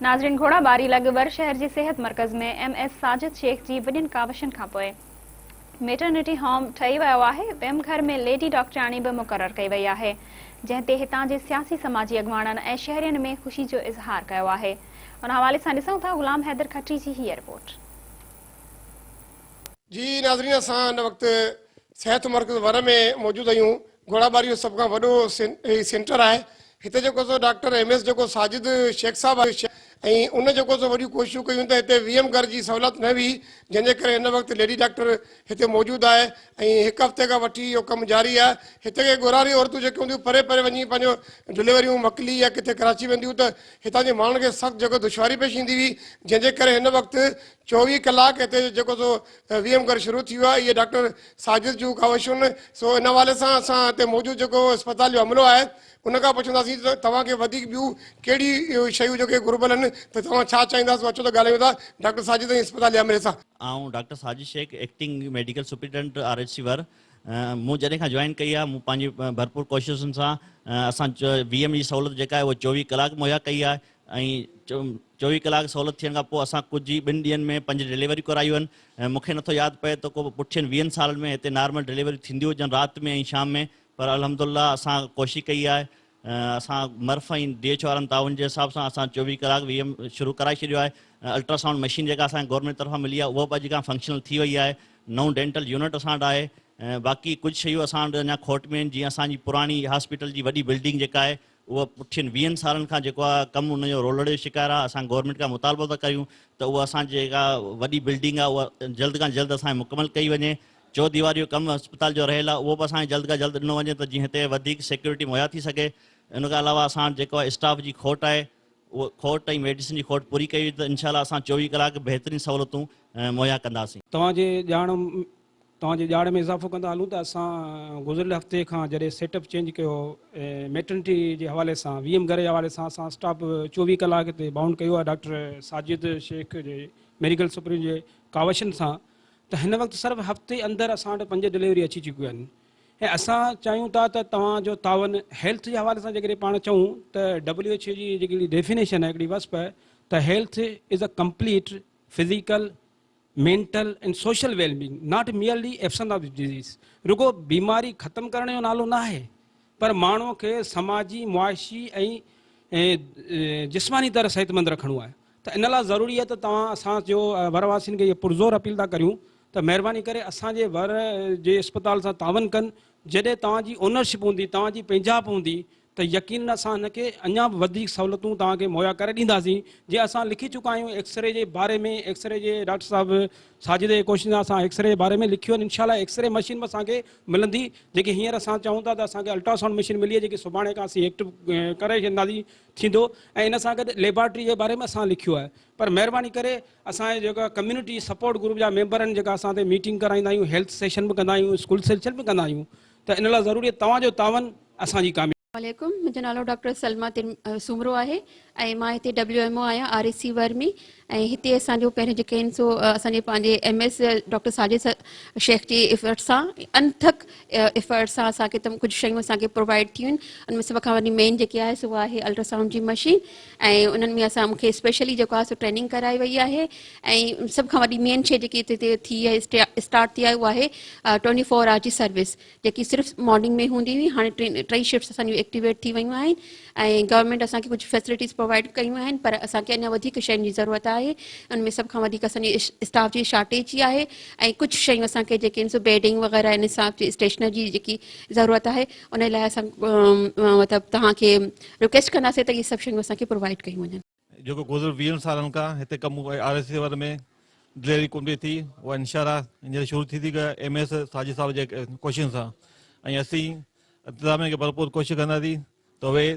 ناظرين گهوڙا ٻاري لڳ ور شهر جي صحت مرڪز ۾ ايم ايس ساجد شيخ جي وڏين ڪاوشن کانپوء ميٽرنٽي هوم ٺهي ويو آهي، ويم گهر ۾ ليڊي ڊاڪٽرياڻي به مقرر ڪئي وئي آهي، جنهن تي هتان جي سياسي سماجي اڳواڻن ۽ شهرين ۾ خوشي جو اظهار ڪيو آهي. ان حوالي سان ڏسون ٿا غلام حيدر کٽري جي هيء رپورٽ. جي ناظرين اسان هن وقت صحت مرڪز ور ۾ موجود آهيون گهوڙا ٻاري جو سڀ کان وڏو هي سينٽر آهي هتي جيڪو سو ڊاڪٽر ايم ايس جيڪو ساجد شيخ صاحب آهي ۽ ان جيڪو سو وڏيون ڪوششون ڪيون ته هتي وي ايم گهر جي سهولت نه هئي جنهن جي ڪري هن وقت ليڊي ڊاڪٽر هتي موجود آهي ۽ هڪ هفتي کان وٺي اهو ڪم جاري آهي هتي ڪي ڳورهاري عورتون جيڪي هونديون پري پري وڃي پنهنجو ڊليوريون مڪلي يا ڪٿي ڪراچي وينديون ته هتان جي ماڻهن کي سخت جيڪو دشواري پيش ايندي هئي جنهن جي ڪري هن وقت 24 ڪلاڪ هتي جيڪو سو وي ايم گهر شروع ٿي ويو آهي اهي ڊاڪٽر ساجد جون ڪاوشون سو ان حوالي سان اسان هتي موجود جيڪو اسپتال جو عملو آهي ان کان پڇنداسين ته توهان کي وڌيڪ ٻيون ڪهڙي شيون جيڪي گهربل آهن ته توهان ڇا چاهيندا سو اچو ته ڳالهايون ٿا ڊاڪٽر ساجد ۽ اسپتال جي عملي سان. آئون doctor Sajid Shaikh acting medical superintendent R H C ور مون جڏهن کان جوائن ڪئي آهي مون پنهنجي ڀرپور ڪوششن سان اسان وي ايم جي سهولت جيڪا آهي اها 24 ڪلاڪ مهيا ڪئي آهي ۽ 24 ڪلاڪ سهولت ٿيڻ کان پوء اسان ڪجهه ئي ٻن ڏينهن ۾ پنج ڊليوريون ڪرايون آهن مون کي نٿو ياد پئي ته ڪو پٺين ويهن سالن ۾ هتي نارمل ڊليوريون ٿينديون هجن رات ۾ ۽ شام ۾ پر الحمد الله اسان ڪوشش ڪئي آهي اسان مرف ۽ ڊي ايڇ وارن تعاون جي حساب سان اسان 24 ڪلاڪ وي ايم شروع ڪرائي ڇڏيو آهي الٽرا سائونڊ مشين جيڪا اسان کي گورنمينٽ طرفان ملي آهي اها به اڄ کان فنڪشنل ٿي وئي آهي نئون ڊينٽل يونٽ اسان وٽ آهي باقي ڪجهه شيون اسان وٽ اڃا کوٽ ۾ آهن جيئن اسان جي پراڻي هاسپيٽل جي وڏي بلڊنگ جيڪا آهي اهو پٺين ويهن سالن کان جيڪو آهي ڪم ان جو رولڙي جو شڪار آهي اسان گورنمينٽ کان مطالبو ٿا ڪريون ته اهو اسان جي جيڪا وڏي بلڊنگ آهي اها جلد کان جلد اسان کي مڪمل ڪئي وڃي چو ديواري جو ڪم اسپتال جو رهيل آهي اهو به اسان کي جلد کان جلد ڏنو وڃي ته جيئن هتي وڌيڪ سيڪيورٽي مهيا ٿي سگهي ان کان علاوه اسان وٽ جيڪو اسٽاف جي کوٽ آهي اهو کوٽ ۽ ميڊيسن جي کوٽ پوري ڪئي وڃي ته انشاء الله اسان 24 ڪلاڪ بهترين سهولتون مهيا ڪنداسين. توهان جي ڄاڻ توهان جي ڄاڻ ۾ اضافو ڪندا هلون ته اسان گذريل هفتي کان جڏهن سيٽ اپ چينج ڪيو ميٽرنٽي جي حوالي سان وي ايم گهر جي حوالي سان اسان اسٽاف 24 ڪلاڪ تي بائونڊ ڪيو آهي ڊاڪٽر ساجد شيخ جي ميڊيڪل سپرين جي ڪاوشن سان ته هن وقت صرف هفتي اندر اسان وٽ پنج ڊليوري اچي چڪيون آهن ۽ اسان چاهيون ٿا ته توهان جو تعاون هيلٿ جي حوالي سان جيڪڏهن پاڻ چئون ته ڊبليو ايڇ او جي جيڪي ڊيفينيشن آهي هڪڙي وصف آهي ته health is a complete physical mental ۽ social well being not merely absence of disease رڳو بيماري ختم ڪرڻ جو نالو نه آهي پر ماڻهو کي سماجي معاشي ۽ جسماني طرح صحتمند رکڻو آهي ته ان لاء ضروري آهي ته توهان اسان جو ور واسين کي پرزور اپيل ٿا ڪريون ته مهرباني ڪري اسان جي ور جي اسپتال سان تعاون ڪن جڏهن توهان جي اونرشپ هوندي توهان جي پنهنجائپ هوندي ته يقينن اسان هن کي اڃا به وڌيڪ سهولتون توهان کي مهيا ڪري ڏينداسين جي اسان لکي چڪا آهيون ايڪسري جي باري ۾ ايڪسري جي ڊاڪٽر صاحب ساجد جي ڪوشش سان اسان ايڪسري جي باري ۾ لکيو آهن انشاء الله ايڪسري مشين به اسان کي ملندي جيڪي هينئر اسان چاهيون ٿا ته اسان کي الٽرا سائونڊ مشين ملي جيڪي سڀاڻي کان اسين ايڪٽو ڪري ڇڏينداسين ٿيندو ۽ ان سان گڏ ليبارٽري جي باري ۾ اسان لکيو آهي پر مهرباني ڪري اسان جي جيڪا ڪميونٽي سپورٽ گروپ جا ميمبر آهن جيڪا اسان تي ميٽنگ ڪرائيندا آهيون هيلٿ سيشن به ڪندا آهيون اسڪول سيشن به ڪندا آهيون ته ان لاء ضروري آهي توهان جو تعاون اسان جي ڪاميابي. عليڪم منهنجو نالو ڊاڪٽر سلميٰ سومرو آهي ۽ مان هتي ڊبليو ايم او آهيان آر اي سي ور ۾ ۽ هتي اسان جو پهريون جيڪي آهن سو اسان جي پنهنجي M S doctor Sajid Shaikh جي افرٽ سان انٿڪ افرٽ سان اسان کي تمام ڪجهه شيون اسان کي پرووائڊ ٿيون آهن ان ۾ سڀ کان وڏي مين جيڪي آهي سو آهي الٽرا سائونڊ جي مشين ۽ انهن ۾ اسان مونکي اسپيشلي جيڪو آهي سو ٽريننگ ڪرائي وئي آهي ۽ سڀ کان وڏي مين شي جيڪي هتي ٿي آهي اسٽارٽ ٿي آهي اها آهي 24 آور جي سروس جيڪي صرف مارننگ ۾ هوندي هئي هاڻي ٽئي شفٽس اسان جون ايڪٽيويٽ ٿي ويون آهن ۽ گورنمينٽ اسان کي ڪجهه فيسلٽيز پرووائڊ ڪيون آهن پر اسان کي اڃا وڌيڪ شين جي ضرورت آهي ان ۾ سڀ کان وڌيڪ اسان جي اسٽاف جي شارٽيج ئي آهي ۽ ڪجهه شيون اسان کي جيڪي آهن سو بيڊنگ وغيره ان حساب جي اسٽيشنري جي جيڪي ضرورت آهي ان لاء اسان مطلب توهان کي رڪويسٽ ڪنداسين ته اهي سڀ شيون اسان کي پرووائڊ ڪيون وڃن. جيڪو گذريل ويهن سالن کان هتي ڪم آر ايس سي ور ۾ ڊليوري ڪونه پئي ٿي اها انشاء الله هينئر شروع ٿي ٿي ايم ايس ساجد صاحب جي ڪوششن سان ۽ اسين انتظاميه کي ڀرپور ڪوشش ڪنداسين ته اهي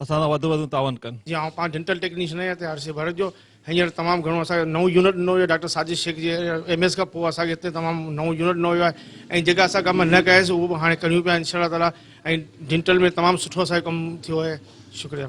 اسان سان وڌ وڌ تعاون ڪن. جي آئون پاڻ ڊينٽل ٽيڪنيشن آهيان هتي آر سي ڀرت جو هينئر تمام گهڻو اسان کي نئون يونٽ ڏنو ويو ڊاڪٽر ساجد شيخ جي ايم ايس کان پوء اسان کي هتي تمام نئون يونٽ ڏنو ويو آهي ۽ جيڪا اسان ڪم نه ڪياسين اهو به هاڻي ڪريون پيا انشاء الله تعالي ۽ ڊينٽل ۾ تمام سٺو اسان جو ڪم ٿيو آهي شڪريه.